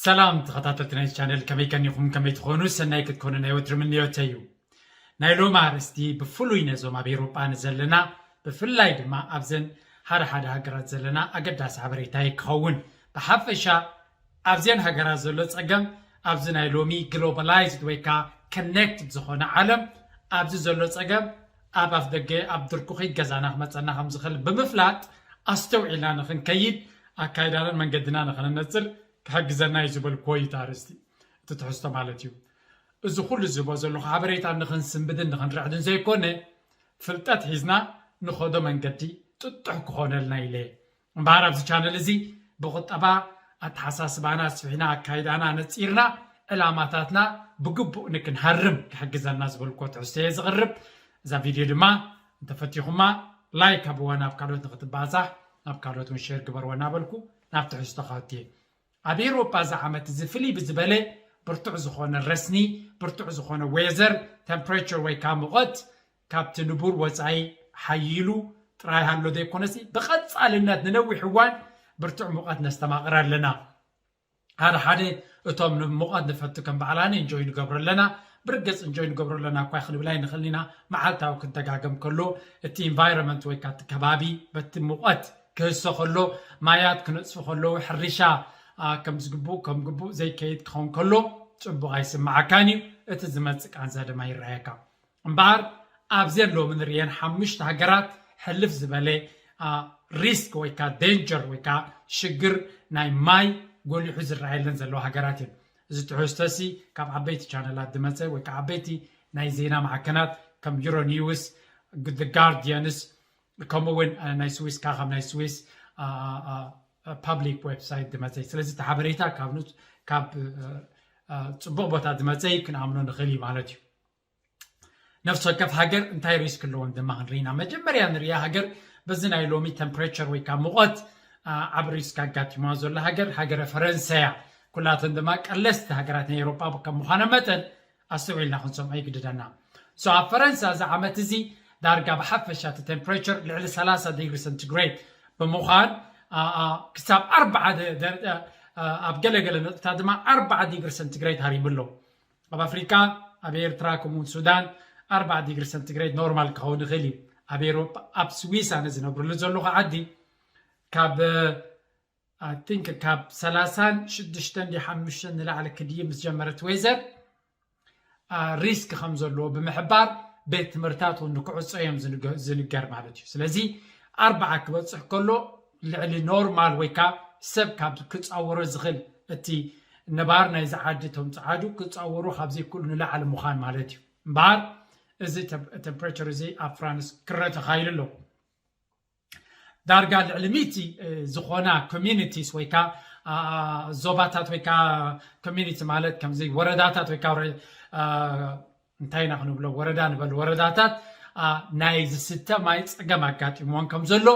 ሰላም ተኸታተልቲ ናይ ቻነል፣ ከመይ ከኒኹም? ከመይ ትኾኑ? ሰናይ ክትኮኑ ናይ ወትሪ ምንዮተይ እዩ። ናይ ሎሚ ኣርእስቲ ብፍሉይ ነዞም ኣብ ኤውሮጳ ንዘለና፣ ብፍላይ ድማ ኣብዘን ሓደ ሓደ ሃገራት ዘለና ኣገዳሲ ሓበሬታ እዩ ክኸውን። ብሓፈሻ ኣብዘን ሃገራት ዘሎ ጸገም ኣብዚ ናይ ሎሚ ግሎባላይዝድ ወይ ከዓ ኮኔክትድ ዝኾነ ዓለም ኣብዚ ዘሎ ጸገም ኣብ ኣፍ ደገ ኣብ ድርኩኺት ገዛና ክመጸና ከም ዝኽእል ብምፍላጥ ኣስተውዒልና ንኽንከይድ ኣካይዳናን መንገድና ንኽንነጽር ክሕግዘና እዩ ዝበልክዎ እዩ እቲ ኣርእስቲ፣ እቲ ትሕዝቶ ማለት እዩ። እዚ ኩሉ ዝህቦ ዘለኹ ሓበሬታ ንኽንስንብድን ንኽንርዕድን ዘይኮነ፣ ፍልጠት ሒዝና ንኸዶ መንገዲ ጥጡሕ ክኾነልና ኢለ። እምበኣር ኣብዚ ቻነል እዚ ብቁጠባ ኣተሓሳስባና ኣስፊሕና ኣካይዳና ነጺርና ዕላማታትና ብግቡእ ንክንሃርም ክሕግዘና ዝበልክዎ ትሕዝቶ እየ ዝቕርብ። እዛ ቪድዮ ድማ እንተፈቲኹማ ላይክ ሃብዋ፣ ናብ ካልኦት ንክትባዛሕ ናብ ካልኦት እውን ሼር ግበርዎ እናበልኩ ናብ ትሕዝቶ ከወትየ። ኣብ ኤውሮጳ እዚ ዓመት እዚ ፍልይ ብዝበለ ብርቱዕ ዝኾነ ረስኒ፣ ብርቱዕ ዝኾነ ዌዘር፣ ቴምፕሬቸር ወይ ከዓ ሙቐት ካብቲ ንቡር ወጻኢ ሓይሉ ጥራይ ሃሎ ዘይኮነሲ ብቐጻልነት ንነዊሕ እዋን ብርቱዕ ሙቐት ነስተማቕር ኣለና። ሓደ ሓደ እቶም ንሙቐት ንፈቱ ከም ባዕላኒ እንጆይ ንገብሮ ኣለና፣ ብርግጽ እንጆይ ንገብሮ ኣለና እኳ ክንብል ኣይንኽእልን ኢና። መዓልታዊ ክደጋገም ከሎ እቲ ኢንቫይሮንመንት ወይ ከዓ እቲ ከባቢ በቲ ሙቐት ክህሶ ከሎ፣ ማያት ክነጽፉ ከለዉ፣ ሕርሻ ከም ዝግቡእ ከም ግቡእ ዘይከይድ ክኸውን ከሎ ጽቡቕ ኣይስምዓካን እዩ። እቲ ዝመጽእ ቃንዛ ድማ ይረኣየካ። እምበኣር ኣብዘን ሎሚ ንርእየን ሓሙሽተ ሃገራት ሕልፍ ዝበለ ሪስክ ወይ ከዓ ዴንጀር ወይ ከዓ ሽግር ናይ ማይ ጎሊሑ ዝረኣየለን ዘለዋ ሃገራት እየን። እዚ ትሕዝቶሲ ካብ ዓበይቲ ቻነላት ዝመፀ ወይ ከዓ ዓበይቲ ናይ ዜና ማዕከናት ከም ዩሮ ኒውስ፣ ጋርዲያንስ፣ ከምኡ እውን ናይ ስዊስ ከዓ ካብ ናይ ስዊስ ፓብሊክ ዌብሳይት ዝመፀ እዩ። ስለዚ እቲ ሓበሬታ ካብ ጽቡቕ ቦታ ዝመፀ እዩ፣ ክንኣምኖ ንኽእል እዩ ማለት እዩ። ነፍሲ ወከፍ ሃገር እንታይ ሪስክ ኣለዎን ድማ ክንርኢ ኢና። መጀመርያ ንሪኣ ሃገር በዚ ናይ ሎሚ ቴምፕሬቸር ወይ ከዓ ሙቐት ዓብ ሪስክ ኣጋጢምዋ ዘሎ ሃገር ሃገረ ፈረንሳ እያ። ኩላተን ድማ ቀለስቲ ሃገራት ናይ ኤውሮጳ ከም ምዃነ መጠን ኣስተውዒልና ክንሰምዖ ይግድደና። ሶ ኣብ ፈረንሳ እዚ ዓመት እዚ ዳርጋ ብሓፈሻ እቲ ቴምፕሬቸር ልዕሊ ሰላሳ ዲግሪ ሰንቲግሬድ ብምዃን ክሳብ ኣርባዓ ኣብ ገለገለ ነጥብታት ድማ ኣርባዓ ዲግሪ ሰንቲግሬድ ሃሪሙ ኣሎ። ኣብ ኣፍሪቃ፣ ኣብ ኤርትራ ከምኡውን ሱዳን ኣርባዓ ዲግሪ ሰንቲግሬድ ኖርማል ክኸውን ይኽእል እዩ። ኣብ ኤሮጳ፣ ኣብ ስዊስ ኣነ ዝነብርሉ ዘለኹ ዓዲ ካብ ቲንክ ካብ ሰላሳን ሽዱሽተን ዲ ሓሙሽተን ንላዕሊ ክድይብ ምስ ጀመረት ዌዘር ሪስክ ከም ዘለዎ ብምሕባር ቤት ትምህርታት እውን ንክዕጾ እዮም ዝንገር ማለት እዩ። ስለዚ ኣርባዓ ክበፅሕ ከሎ ልዕሊ ኖርማል ወይ ከዓ ሰብ ካብ ክፃወሮ ዝኽእል እቲ ነባር ናይዚ ዓዲ እቶም ፀዓዱ ክፃወሩ ካብ ዘይክእሉ ንላዕሊ ምዃን ማለት እዩ። እምበኣር እዚ ቴምፕሬቸር እዚ ኣብ ፍራንስ ክረ ተኻይሉ ኣሎ። ዳርጋ ልዕሊ ሚእቲ ዝኾና ኮሚኒቲስ ወይ ከዓ ዞባታት ወይ ከዓ ኮሚኒቲ ማለት ከምዚ ወረዳታት ወይ ከዓ እንታይ ኢና ክንብሎ ወረዳ ንበል ወረዳታት ናይ ዝስተ ማይ ፀገም ኣጋጢምዎን ከም ዘሎ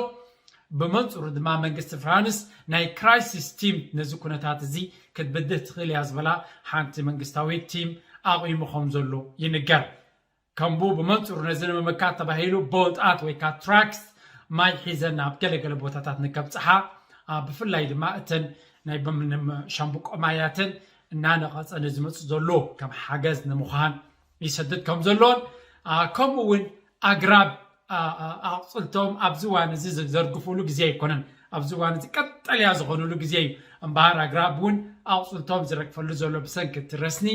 ብመንፅሩ ድማ መንግስቲ ፍራንስ ናይ ክራይሲስ ቲም ነዚ ኩነታት እዚ ክትብድህ ትኽእል እያ ዝበላ ሓንቲ መንግስታዊት ቲም ኣቑሙ ከም ዘሎ ይንገር። ከምኡ ብመንፅሩ ነዚ ንምምካት ተባሂሉ ቦጣት ወይ ከዓ ትራክስ ማይ ሒዘን ናብ ገለገለ ቦታታት ንከብፅሓ ብፍላይ ድማ እተን ናይ ሻምብቆ ማያትን እናነቐፀ ንዝመፁ ዘሎ ከም ሓገዝ ንምዃን ይሰድድ ከም ዘሎን ከምኡ እውን ኣግራብ ኣቕፅልቶም ኣብዚ እዋን እዚ ዘርግፉሉ ግዜ ኣይኮነን። ኣብዚ እዋን እዚ ቀጠልያ ዝኾኑሉ ግዜ እዩ። እምበሃር ኣግራብ እውን ኣቕፅልቶም ዝረግፈሉ ዘሎ ብሰንኪ እቲ ረስኒ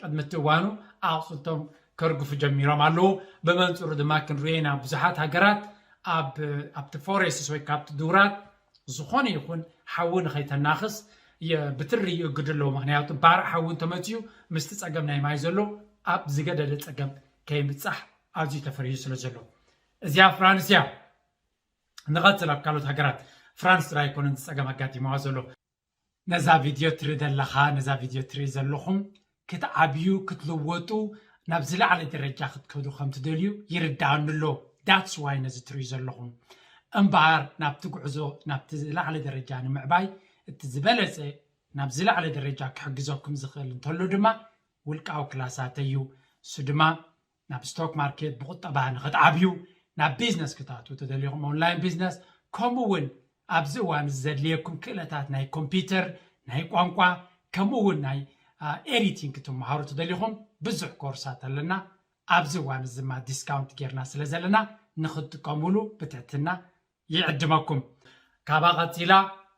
ቅድሚ እቲ እዋኑ ኣቕፅልቶም ከርግፉ ጀሚሮም ኣለዉ። ብመንፅሩ ድማ ክንሪኦ ኢና ብዙሓት ሃገራት ኣብቲ ፎሬስትስ ወይ ካብቲ ዱራት ዝኾነ ይኹን ሓዊ ንኸይተናኽስ ብትሪ ይእግዱ ኣለዉ። ምክንያቱ ባርዕ ሓዊ እንተመፅኡ ምስቲ ፀገም ናይ ማይ ዘሎ ኣብ ዝገደደ ፀገም ከይምፃሕ ኣዝዩ ተፈሪዩ ስለ ዘሎ እዚኣ ፍራንስ እያ። ንቐፅል ኣብ ካልኦት ሃገራት። ፍራንስ ጥራይ ኣይኮነን ዝፀገም ኣጋጢምዋ ዘሎ። ነዛ ቪድዮ ትርኢ ዘለኻ ነዛ ቪድዮ ትርኢ ዘለኹም ክትዓብዩ ክትልወጡ ናብ ዝለዓለ ደረጃ ክትከዱ ከም ትደልዩ ይርድኣኒ ኣሎ። ዳትስ ዋይ ነዚ ትርእዩ ዘለኹም። እምበኣር ናብቲ ጉዕዞ ናብቲ ዝለዓለ ደረጃ ንምዕባይ እቲ ዝበለፀ ናብ ዝለዓለ ደረጃ ክሕግዘኩም ዝኽእል እንተሎ ድማ ውልቃዊ ክላሳት እዩ። እሱ ድማ ናብ ስቶክ ማርኬት ብቁጠባ ንክትዓብዩ ናብ ቢዝነስ ክትኣትዉ ተደሊኹም ኦንላይን ቢዝነስ ከምኡ እውን ኣብዚ እዋን እዚ ዘድልየኩም ክእለታት ናይ ኮምፒውተር ናይ ቋንቋ፣ ከምኡ እውን ናይ ኤዲቲንግ ክትመሃሩ ትደሊኹም ብዙሕ ኮርሳት ኣለና። ኣብዚ እዋን እዚ ድማ ዲስካውንት ጌርና ስለ ዘለና ንክትጥቀሙሉ ብትሕትና ይዕድመኩም። ካብኣ ቀፂላ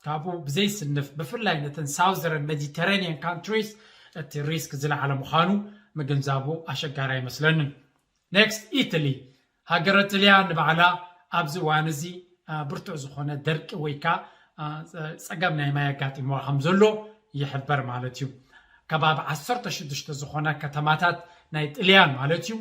ካብኡ ብዘይስንፍ ብፍላይ ነተን ሳውዘርን ሜዲተራኒያን ካንትሪስ እቲ ሪስክ ዝለዓለ ምዃኑ ምግንዛቡ ኣሸጋሪ ኣይመስለንን። ኔክስት ኢትሊ። ሃገረ ጥልያን ንባዕላ ኣብዚ እዋን እዚ ብርቱዕ ዝኾነ ደርቂ ወይ ከዓ ፀገም ናይ ማይ ኣጋጢምዋ ከም ዘሎ ይሕበር ማለት እዩ። ከባቢ ዓሰርተ ሽዱሽተ ዝኾና ከተማታት ናይ ጥልያን ማለት እዩ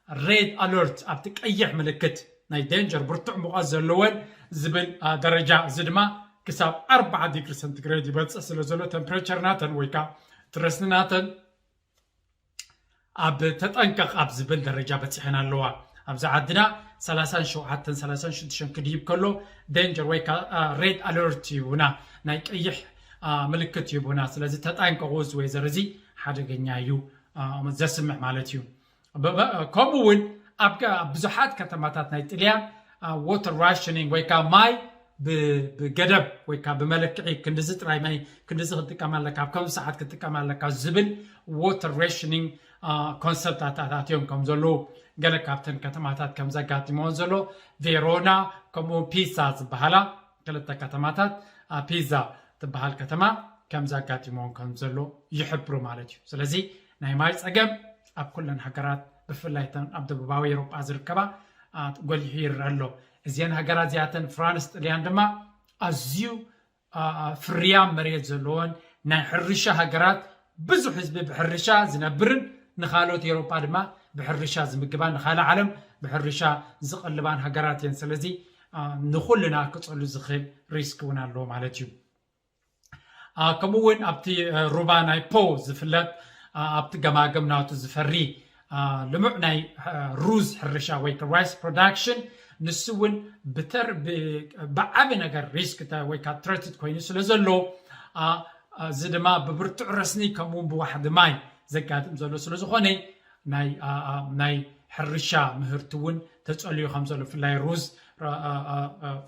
ሬድ ኣለርት ኣብቲ ቀይሕ ምልክት ናይ ዴንጀር ብርቱዕ ሙቐት ዘለወን ዝብል ደረጃ፣ እዚ ድማ ክሳብ ኣርባዓ ዲግሪ ሰንቲግሬድ ይበፅሕ ስለ ዘሎ ቴምፕሬቸር ናተን ወይ ከዓ ትረስኒ ናተን ኣብ ተጠንቀቕ ኣብ ዝብል ደረጃ በፂሐን ኣለዋ። ኣብዚ ዓድና ሰላሳን ሸውዓተን ሰላሳን ሽዱሽተን ክድይብ ከሎ ዴንጀር ወይ ከዓ ሬድ ኣለርት ይቡና፣ ናይ ቀይሕ ምልክት ይቡና። ስለዚ ተጠንቀቑ፣ እዚ ወይዘር እዚ ሓደገኛ እዩ ዘስምዕ ማለት እዩ። ከምኡ እውን ኣብ ብዙሓት ከተማታት ናይ ጥልያን ዋተር ራሽኒንግ ወይ ከዓ ማይ ብገደብ ወይ ከዓ ብመለክዒ ክንድዚ ጥራይ ማይ ክንድዚ ክትጥቀም ኣለካ፣ ኣብ ከምዚ ሰዓት ክትጥቀም ኣለካ ዝብል ዋተር ራሽኒንግ ኮንሰፕታት ኣትዮም ከም ዘለዉ ገለ ካብተን ከተማታት ከም ዘጋጢመዎን ዘሎ ቬሮና ከምኡ ፒሳ ዝበሃላ ክልተ ከተማታት ፒዛ ትበሃል ከተማ ከም ዘጋጢመዎን ከም ዘሎ ይሕብሩ ማለት እዩ። ስለዚ ናይ ማይ ፀገም ኣብ ኩለን ሃገራት ብፍላይ እተን ኣብ ደቡባዊ ኤውሮጳ ዝርከባ ጎሊሑ ይረአ ኣሎ። እዚአን ሃገራት እዚኣተን ፍራንስ፣ ጥልያን ድማ ኣዝዩ ፍርያም መሬት ዘለዎን ናይ ሕርሻ ሃገራት ብዙሕ ህዝቢ ብሕርሻ ዝነብርን ንካልኦት ኤውሮጳ ድማ ብሕርሻ ዝምግባን ንካልእ ዓለም ብሕርሻ ዝቐልባን ሃገራት እየን። ስለዚ ንኩልና ክፀሉ ዝኽእል ሪስክ እውን ኣለዎ ማለት እዩ። ከምኡ እውን ኣብቲ ሩባ ናይ ፖ ዝፍለጥ ኣብቲ ገማግም ናቱ ዝፈሪ ልሙዕ ናይ ሩዝ ሕርሻ ወይ ራይስ ፕሮዳክሽን ንሱ እውን ብዓቢ ነገር ሪስክ ወይ ከዓ ትረትድ ኮይኑ ስለ ዘሎ እዚ ድማ ብብርቱዕ ረስኒ ከምኡ እውን ብዋሕዲ ማይ ዘጋጥም ዘሎ ስለ ዝኾነ ናይ ሕርሻ ምህርቲ እውን ተፀልዩ ከም ዘሎ ብፍላይ ሩዝ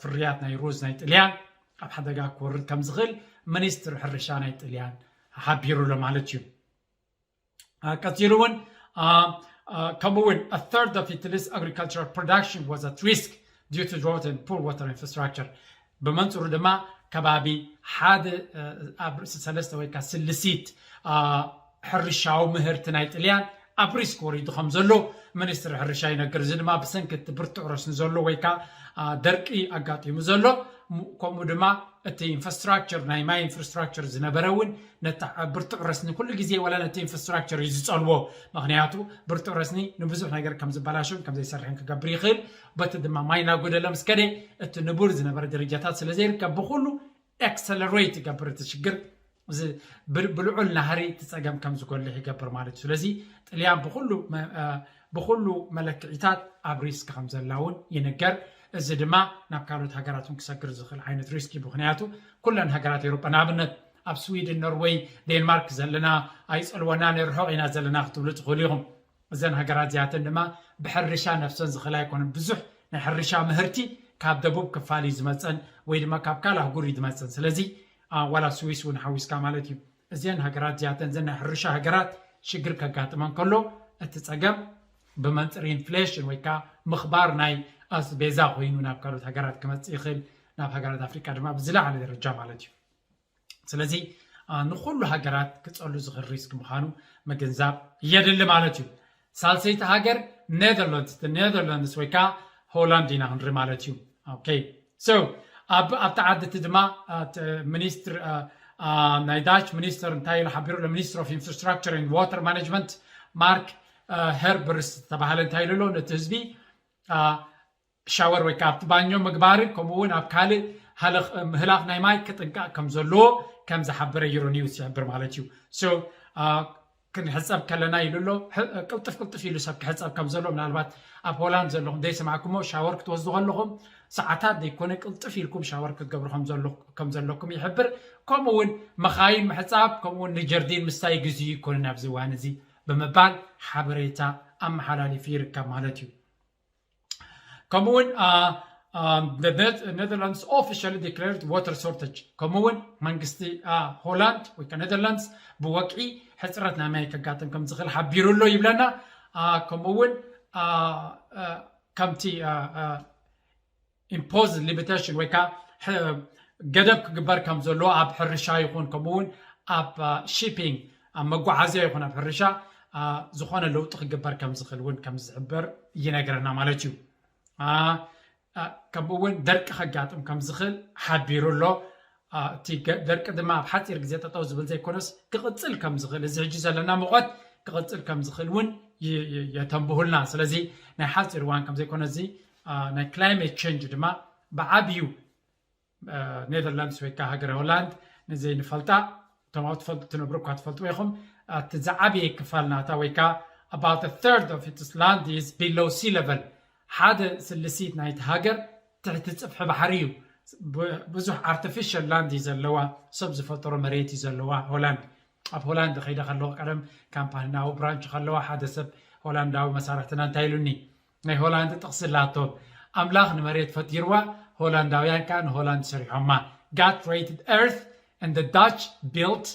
ፍርያት ናይ ሩዝ ናይ ጥልያን ኣብ ሓደጋ ክወርድ ከም ዝኽእል ሚኒስትር ሕርሻ ናይ ጥልያን ሓቢሩ ኣሎ ማለት እዩ። ቀፂሉ እውን ከምኡ እውን third of Italy's agricultural production was at risk due to drought and poor water infrastructure። ብመንፅሩ ድማ ከባቢ ሓደ ኣብ ርእሲ ሰለስተ ወይ ከዓ ስልሲት ሕርሻዊ ምህርቲ ናይ ጥልያን ኣብ ሪስክ ወሪዱ ከም ዘሎ ሚኒስትሪ ሕርሻ ይነግር። እዚ ድማ ብሰንኪ እቲ ብርቱዕ ረስኒ ዘሎ ወይ ከዓ ደርቂ ኣጋጢሙ ዘሎ ከምኡ ድማ እቲ ኢንፍራስትራክቸር ናይ ማይ ኢንፍራስትራክቸር ዝነበረ እውን ነታ ብርቱዕ ረስኒ ኩሉ ግዜ ዋላ ነቲ ኢንፍራስትራክቸር እዩ ዝፀልዎ። ምክንያቱ ብርቱዕ ረስኒ ንብዙሕ ነገር ከም ዝበላሽን ከም ዘይሰርሕን ክገብር ይኽእል። በቲ ድማ ማይ እናጎደለ ምስ ከደ እቲ ንቡር ዝነበረ ደረጃታት ስለ ዘይርከብ ብኩሉ ኤክሰለሬት ይገብር እቲ ሽግር ብልዑል ናህሪ እቲ ፀገም ከም ዝጎልሕ ይገብር ማለት እዩ። ስለዚ ጥልያን ብኩሉ መለክዒታት ኣብ ሪስክ ከም ዘላ እውን ይንገር። እዚ ድማ ናብ ካልኦት ሃገራት እውን ክሰግር ዝኽእል ዓይነት ሪስክ እዩ። ምክንያቱ ኩለን ሃገራት ኤውሮጳ ንኣብነት ኣብ ስዊድን፣ ኖርወይ፣ ዴንማርክ ዘለና ኣይፀልወናን ርሑቕ ኢና ዘለና ክትብሉ ትኽእሉ ኢኹም። እዘን ሃገራት እዚኣተን ድማ ብሕርሻ ነፍሰን ዝኽእላ ኣይኮነን። ብዙሕ ናይ ሕርሻ ምህርቲ ካብ ደቡብ ክፋል እዩ ዝመፀን ወይ ድማ ካብ ካልእ ኣህጉር እዩ ዝመፀን። ስለዚ ዋላ ስዊስ እውን ሓዊስካ ማለት እዩ። እዘን ሃገራት እዚኣተን እዘን ናይ ሕርሻ ሃገራት ሽግር ከጋጥመን ከሎ እቲ ፀገም ብመንፅር ኢንፍሌሽን ወይ ከዓ ምኽባር ናይ ኣስቤዛ ኮይኑ ናብ ካልኦት ሃገራት ክመፅእ ይኽእል፣ ናብ ሃገራት ኣፍሪቃ ድማ ብዝለዓለ ደረጃ ማለት እዩ። ስለዚ ንኩሉ ሃገራት ክፀሉ ዝኽእል ሪስክ ምዃኑ ምግንዛብ የድሊ ማለት እዩ። ሳልሰይቲ ሃገር ኔዘርላንድስ፣ ኔዘርላንድስ ወይ ከዓ ሆላንድ ኢና ክንርኢ ማለት እዩ። ኦኬ። So ኣብቲ ዓዲ እቲ ድማ ሚኒስትር ናይ ዳች ሚኒስትር እንታይ ኢሉ ሓቢሩ ኣሎ? ሚኒስትር ኦፍ ኢንፍራስትራክቸር ኤንድ ዋተር ማኔጅመንት ማርክ ሄርበርስ ዝተባሃለ እንታይ ኢሉ ኣሎ? ነቲ ህዝቢ ሻወር ወይ ከዓ ኣብቲ ባኞ ምግባርን ከምኡ እውን ኣብ ካልእ ምህላፍ ናይ ማይ ክጥንቀቕ ከም ዘለዎ ከም ዝሓበረ ዩሮኒውስ ይሕብር ማለት እዩ። ክንሕፀብ ከለና ኢሉ ኣሎ። ቅልጥፍ ቅልጥፍ ኢሉ ሰብ ክሕፀብ ከም ዘሎ ምናልባት ኣብ ሆላንድ ዘለኹም ዘይሰማዕኩሞ ሻወር ክትወስዱ ከለኹም ሰዓታት ዘይኮነ ቅልጥፍ ኢልኩም ሻወር ክትገብሩ ከም ዘለኩም ይሕብር። ከምኡ እውን መኻይን ምሕፃብ ከምኡ እውን ንጀርዲን ምስታይ ግዜኡ ይኮነን ኣብዚ እዋን እዚ ብምባል ሓበሬታ ኣመሓላሊፉ ይርከብ ማለት እዩ። ከምኡ እውን Um, the Net- Netherlands officially declared water shortage. ከምኡ እውን መንግስቲ ሆላንድ ወይ ከዓ ኔዘርላንድስ ብወግዒ ሕፅረት ናይ ማይ ከጋጥም ከም ዝኽእል ሓቢሩ ኣሎ ይብለና። ከምኡ እውን ከምቲ ኢምፖዝ ሊሚቴሽን ወይ ከዓ ገደብ ክግበር ከም ዘለዎ ኣብ ሕርሻ ይኹን ከምኡ እውን ኣብ ሺፒንግ ኣብ መጓዓዝያ ይኹን ኣብ ሕርሻ ዝኾነ ለውጢ ክግበር ከም ዝኽእል እውን ከም ዝሕበር ይነግረና ማለት እዩ። ከምኡ እውን ደርቂ ከጋጥም ከም ዝኽእል ሓቢሩ ኣሎ። እቲ ደርቂ ድማ ኣብ ሓፂር ግዜ ጠጠው ዝብል ዘይኮነስ ክቕፅል ከም ዝኽእል፣ እዚ ሕጂ ዘለና ሙቐት ክቕፅል ከም ዝኽእል እውን የተንብሁልና። ስለዚ ናይ ሓፂር እዋን ከም ዘይኮነ እዚ ናይ ክላይሜት ቸንጅ ድማ ብዓብዩ ኔዘርላንድስ ወይ ከዓ ሃገረ ሆላንድ ንዘይንፈልጣ፣ እቶም ኣብኡ ትፈልጡ ትነብሩ እኳ ትፈልጥዎ ኢኹም። እቲ ዝዓበየ ክፋል ናታ ወይ ከዓ about a third of its land is below sea level፣ ሓደ ስልሲት ናይቲ ሃገር ትሕቲ ፅፍሒ ባሕሪ እዩ። ብዙሕ ኣርቲፊሻል ላንድ እዩ ዘለዋ፣ ሰብ ዝፈጠሮ መሬት እዩ ዘለዋ ሆላንድ። ኣብ ሆላንድ ከይደ ከለኹ ቀደም ካምፓኒ ናብኡ ብራንች ከለዋ ሓደ ሰብ ሆላንዳዊ መሳርሕትና እንታይ ኢሉኒ፣ ናይ ሆላንድ ጥቕሲ ኣላቶም፣ ኣምላኽ ንመሬት ፈጢርዋ፣ ሆላንዳውያን ከዓ ንሆላንድ ሰሪሖማ። God created earth and the Dutch built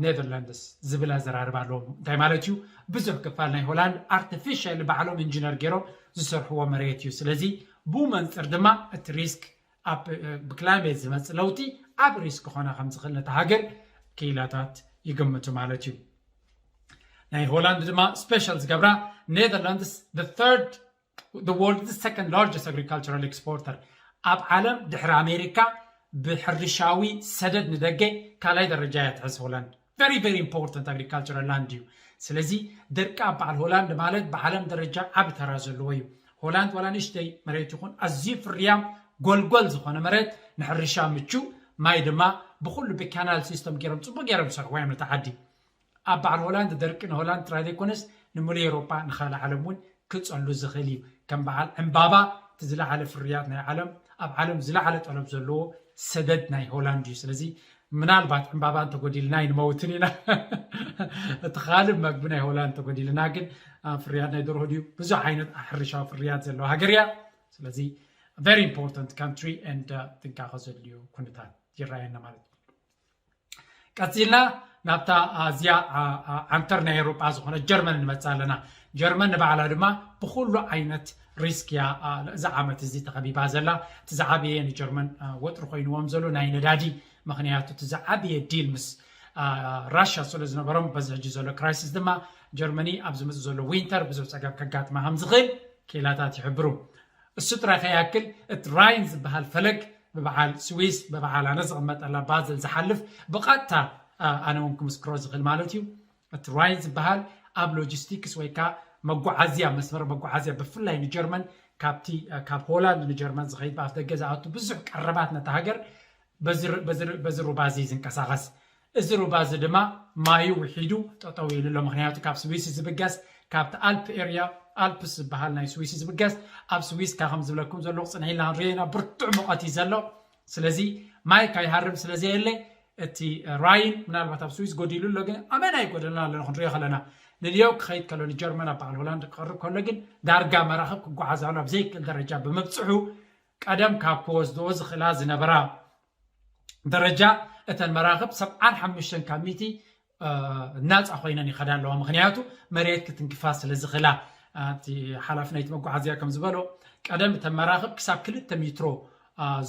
Netherlands ዝብል ኣዘራርባ ኣለዎም። እንታይ ማለት እዩ? ብዙሕ ክፋል ናይ ሆላንድ ኣርቲፊሻል ባዕሎም ኢንጂነር ገይሮም ዝሰርሕዎ መሬት እዩ። ስለዚ ብኡ መንፅር ድማ እቲ ሪስክ ኣብ ብክላይሜት ዝመፅእ ለውጢ ኣብ ሪስክ ክኾና ከም ዝኽእል ነታ ሃገር ክኢላታት ይግምቱ ማለት እዩ። ናይ ሆላንድ ድማ ስፔሻል ዝገብራ Netherlands the third the world's second largest agricultural exporter፣ ኣብ ዓለም ድሕሪ ኣሜሪካ ብሕርሻዊ ሰደድ ንደገ ካልኣይ ደረጃ እያ ትሕዝ ሆላንድ። Very very important agricultural land እዩ። ስለዚ ደርቂ ኣብ በዓል ሆላንድ ማለት ብዓለም ደረጃ ዓቢ ተራ ዘለዎ እዩ። ሆላንድ ዋላ ንእሽተይ መሬት ይኹን ኣዝዩ ፍርያም ጎልጎል ዝኾነ መሬት ንሕርሻ ምቹ፣ ማይ ድማ ብኹሉ ብካናል ሲስተም ገይሮም ፅቡቅ ገይሮም ዝሰርሕዋ እዮም ነቲ ዓዲ። ኣብ በዓል ሆላንድ ደርቂ ንሆላንድ ጥራይ ዘይኮነስ ንምሉእ ኤውሮጳ ንኻልእ ዓለም እውን ክጸሉ ዝኽእል እዩ። ከም በዓል ዕምባባ እቲ ዝለዓለ ፍርያት ናይ ዓለም ኣብ ዓለም ዝለዓለ ጠለብ ዘለዎ ሰደድ ናይ ሆላንድ እዩ። ስለዚ ምናልባት ዕምባባ እንተጎዲልና ኣይንመውትን ኢና። እቲ ካልእ መግቢ ናይ ሆላንድ እንተጎዲልና ግን ፍርያት ናይ ደርሆ ድዩ ብዙሕ ዓይነት ሕርሻዊ ፍርያት ዘለዋ ሃገር እያ። ስለዚ very important country and ጥንቃቐ ዘድልዩ ኩነታት ይረኣየና ማለት እዩ። ቀፂልና ናብታ ኣዝያ ዓንተር ናይ ኤውሮጳ ዝኾነ ጀርመን ንመፅእ ኣለና። ጀርመን ንባዕላ ድማ ብኩሉ ዓይነት ሪስክ እያ እዛ ዓመት እዚ ተኸቢባ ዘላ። እቲ ዝዓበየ ንጀርመን ወጥሪ ኮይንዎም ዘሎ ናይ ነዳዲ፣ ምክንያቱ እቲ ዝዓበየ ዲል ምስ ራሽያ ስለ ዝነበሮም በዚ ሕጂ ዘሎ ክራይሲስ ድማ ጀርመኒ ኣብ ዝመፅእ ዘሎ ዊንተር ብዙሕ ፀገም ከጋጥማ ከም ዝኽእል ክኢላታት ይሕብሩ። እሱ ጥራይ ከይኣክል እቲ ራይን ዝበሃል ፈለግ ብበዓል ስዊስ ብበዓል ኣነ ዝቕመጠላ ባዝል ዝሓልፍ ብቐጥታ ኣነ እውን ክምስክሮ ዝኽእል ማለት እዩ። እቲ ራይን ዝበሃል ኣብ ሎጂስቲክስ ወይ ከዓ መጓዓዝያ መስመር መጓዓዝያ ብፍላይ ንጀርመን ካብቲ ካብ ሆላንድ ንጀርመን ዝኸይድ ብኣፍ ደገ ዝኣቱ ብዙሕ ቀረባት ነታ ሃገር በዚ ሩባ እዚ ዝንቀሳቐስ። እዚ ሩባ እዚ ድማ ማዩ ውሒዱ ጠጠው ኢሉ ኣሎ። ምክንያቱ ካብ ስዊስ ዝብገስ ካብቲ ኣልፕ ኤርያ ኣልፕስ ዝበሃል ናይ ስዊስ ዝብገስ ኣብ ስዊስ ካብ ከም ዝብለኩም ዘለኹ ፅንሕ ኢልና ክንሪኦ ኢና። ብርቱዕ ሙቐት እዩ ዘሎ። ስለዚ ማይ ካይሃርም ስለ ዘየለ እቲ ራይን ምናልባት ኣብ ስዊስ ጎዲሉ ኣሎ፣ ግን ኣበና ይጎደልና ኣሎ ክንሪኦ ከለና ንልዮ ክኸይድ ከሎ ንጀርመን ኣብ በዓል ሆላንድ ክቐርብ ከሎ ግን ዳርጋ መራኽብ ክጓዓዛሉ ኣብ ዘይክእል ደረጃ ብምብፅሑ ቀደም ካብ ክወስድኦ ዝኽእላ ዝነበራ ደረጃ እተን መራኽብ ሰብዓን ሓሙሽተን ካብ ሚእቲ ናፃ ኮይነን ይኸዳ ኣለዋ። ምክንያቱ መሬት ክትንክፋ ስለ ዝኽእላ። እቲ ሓላፊ ናይቲ መጓዓዝያ ከም ዝበሎ ቀደም እተን መራኽብ ክሳብ ክልተ ሚትሮ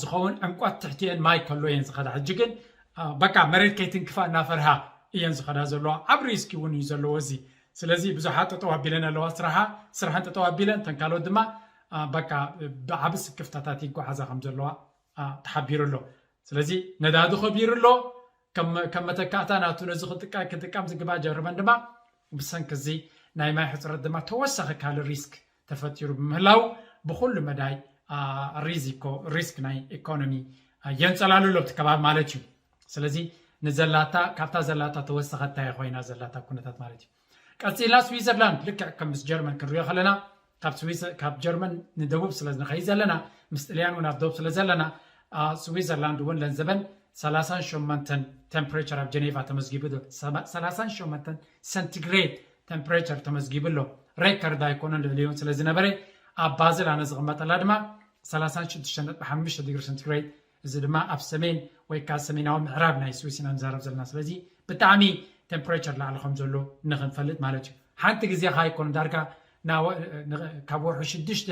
ዝኸውን ዕምቆት ትሕቲ እየን ማይ ከሎ እየን ዝኸዳ። ሕጂ ግን በቃ መሬት ከይትንክፋ እናፈርሃ እየን ዝኸዳ ዘለዋ። ዓብ ሪስኪ እውን እዩ ዘለዎ እዚ። ስለዚ ብዙሓት ጠጠው ኣቢለን ኣለዋ ስራሓ፣ ስራሕን ጠጠው ኣቢለን፣ እተን ካልኦት ድማ በቃ ብዓቢ ስክፍታታት ይጓዓዛ ከም ዘለዋ ተሓቢሩ ኣሎ። ስለዚ ነዳዲ ከቢሩ ኣሎ። ከም መተካእታ ናቱ ነዚ ክጥቀም ዝግባእ ጀርመን ድማ ብሰንኪ እዚ ናይ ማይ ሕፅረት ድማ ተወሳኺ ካልእ ሪስክ ተፈጢሩ ብምህላው ብኩሉ መዳይ ሪዚኮ ሪስክ ናይ ኢኮኖሚ የንፀላሉ ኣሎ እቲ ከባቢ ማለት እዩ። ስለዚ ንዘላታ ካብታ ዘላታ ተወሰኸታ ኮይና ዘላታ ኩነታት ማለት እዩ። ቀፂልና ስዊዘርላንድ ልክዕ ከም ምስ ጀርመን ክንሪኦ ከለና ካብ ጀርመን ንደቡብ ስለ ንኸይድ ዘለና ምስ ጥልያን እውን ኣብ ደቡብ ስለ ዘለና ስዊዘርላንድ እውን ለንዘበን ሰላሳን ሸሞንተን ቴምፕሬቸር ኣብ ጀኔቫ ተመዝጊቡ ኣሎ። ሰላሳን ሸሞንተን ሰንቲግሬድ ቴምፕሬቸር ተመዝጊቡ ኣሎ። ሬከርድ ኣይኮነን ልዕሊኡን ስለ ዝነበረ ኣብ ባዝል ኣነ ዝቕመጠላ ድማ ሰላሳን ሽዱሽተን ነጥቢ ሓሙሽተ ዲግሪ ሰንቲግሬድ። እዚ ድማ ኣብ ሰሜን ወይ ከዓ ሰሜናዊ ምዕራብ ናይ ስዊስ ኢና ንዛረብ ዘለና። ስለዚ ብጣዕሚ ቴምፕሬቸር ላዕሊ ከም ዘሎ ንክንፈልጥ ማለት እዩ። ሓንቲ ግዜ ከ ኣይኮነን፣ ዳርጋ ናብ ወ- ን- ካብ ወርሒ ሽዱሽተ፣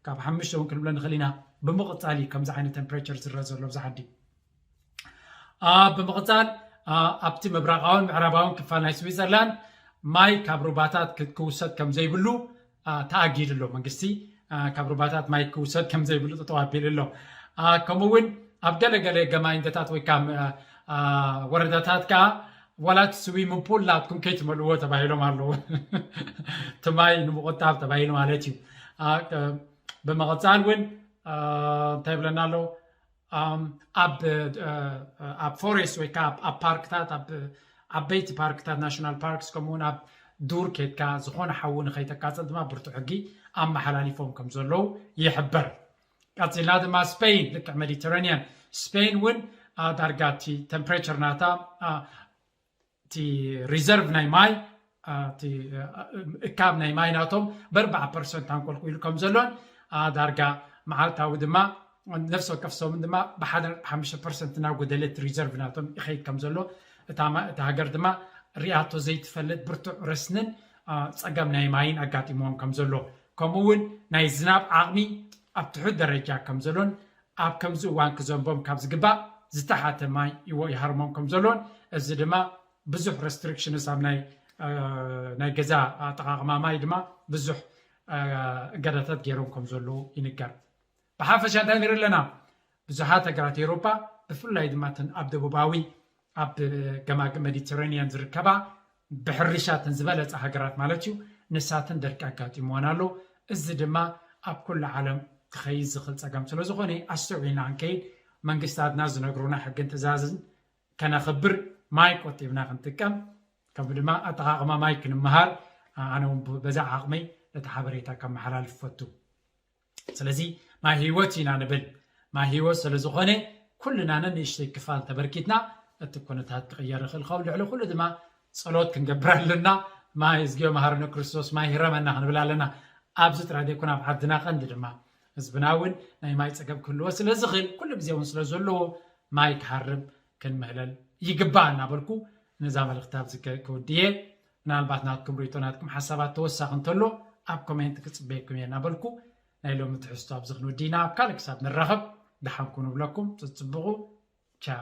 ካብ ሓሙሽተ እውን ክንብሎ ንኽእል ኢና። ብምቕፃል እዩ ከምዚ ዓይነት ቴምፕሬቸር ዝረአ ዘሎ ኣብዚ ዓዲ። ኣብ ብምቕፃል ኣብቲ ምብራቓውን ምዕራባውን ክፋል ናይ ስዊዘርላንድ ማይ ካብ ሩባታት ክውሰድ ከም ዘይብሉ ተኣጊዱ ኣሎ። መንግስቲ ካብ ሩባታት ማይ ክውሰድ ከም ዘይብሉ ጠጠው ኣቢሉ ኣሎ። ከምኡ እውን ኣብ ገለገለ ገማይንደታት ወይ ከዓ ወረዳታት ከዓ ዋላ እቲ ስዊሚንግ ፑል ናትኩም ከይትመልዎ ተባሂሎም ኣለዉ። እቲ ማይ ንምቁጣብ ተባሂሉ ማለት እዩ። ብምቕፃል እውን እንታይ ይብለና ኣሎ? ኣብ ፎሬስት ወይ ከዓ ኣብ ፓርክታት፣ ኣብ ዓበይቲ ፓርክታት፣ ናሽናል ፓርክስ፣ ከምኡውን ኣብ ዱር ኬድካ ዝኾነ ሓዊ ንኸይተቃፀል ድማ ብርቱ ሕጊ ኣመሓላሊፎም ከም ዘለዉ ይሕበር። ቀፂልና ድማ ስፔን፣ ልክዕ ሜዲተራኒያን ስፔን እውን ዳርጋ እቲ ቴምፕሬቸር ናታ እቲ ሪዘርቭ ናይ ማይ እቲ እካብ ናይ ማይ ናቶም ብኣርባዓ ፐርሰንት ኣንቆልቁሉ ከም ዘሎን ዳርጋ መዓልታዊ ድማ ነፍሲ ወከፍ ሰሙን ድማ ብሓደ ሓሙሽተ ፐርሰንት እናጎደለ እቲ ሪዘርቭ ናቶም ይኸይድ ከም ዘሎ እታ ሃገር ድማ ሪኣቶ ዘይትፈልጥ ብርቱዕ ረስንን ፀገም ናይ ማይን ኣጋጢሞም ከም ዘሎ ከምኡ እውን ናይ ዝናብ ዓቕሚ ኣብ ትሑት ደረጃ ከም ዘሎን ኣብ ከምዚ እዋን ክዘንቦም ካብ ዝግባእ ዝተሓተ ማይ ይሃርሞም ከም ዘሎን እዚ ድማ ብዙሕ ረስትሪክሽንስ ኣብ ናይ ገዛ ኣጠቓቕማ ማይ ድማ ብዙሕ እገዳታት ገይሮም ከም ዘለዉ ይንገር። ብሓፈሻ እንታይ ንርኢ ኣለና? ብዙሓት ሃገራት ኤውሮጳ ብፍላይ ድማ እተን ኣብ ደቡባዊ ኣብ ገማግም ሜዲተራኒያን ዝርከባ ብሕርሻ እተን ዝበለፃ ሃገራት ማለት እዩ ንሳተን ደርቂ ኣጋጢምወን ኣሎ። እዚ ድማ ኣብ ኩሉ ዓለም ክኸይድ ዝኽእል ፀገም ስለዝኾነ ኣስተውዒልና ክንከይድ መንግስታትና ዝነግሩና ሕግን ትእዛዝን ከነኽብር ማይ ቆጢብና ክንጥቀም ከምኡ ድማ ኣጠቓቕማ ማይ ክንመሃር ኣነ እውን በዛ ዓቕመይ ነቲ ሓበሬታ ከመሓላልፍ ፈቱ። ስለዚ ማይ ህይወት ኢና ንብል። ማይ ህይወት ስለዝኾነ ኩልና ነንእሽተይ ክፋል ተበርኪትና እቲ ኩነታት ክቕየር ይኽእል ኸውን ልዕሊ ኩሉ ድማ ፀሎት ክንገብር ኣለና። ማይ እዝግዮ መሃርነ ክርስቶስ ማይ ህረመና ክንብል ኣለና። ኣብዚ ጥራይ ዘይኮነ ኣብ ዓድና ቀንዲ ድማ ህዝብና እውን ናይ ማይ ፀገም ክህልዎ ስለዝኽእል ኩሉ ግዜ እውን ስለዘለዎ ማይ ክሃርም ክንምህለል ይግባእ እናበልኩ ነዛ መልእኽቲ ኣብዚ ክውድየ። ምናልባት ናትኩም ርእቶ ናትኩም ሓሳባት ተወሳኺ እንተሎ ኣብ ኮሜንት ክፅበየኩም እየ እናበልኩ ናይ ሎሚ ትሕዝቶ ኣብዚ ክንውዲ ኢና። ኣብ ካልእ ክሳብ ንራኸብ ደሓንኩ ንብለኩም። ፅፅብቑ ቻ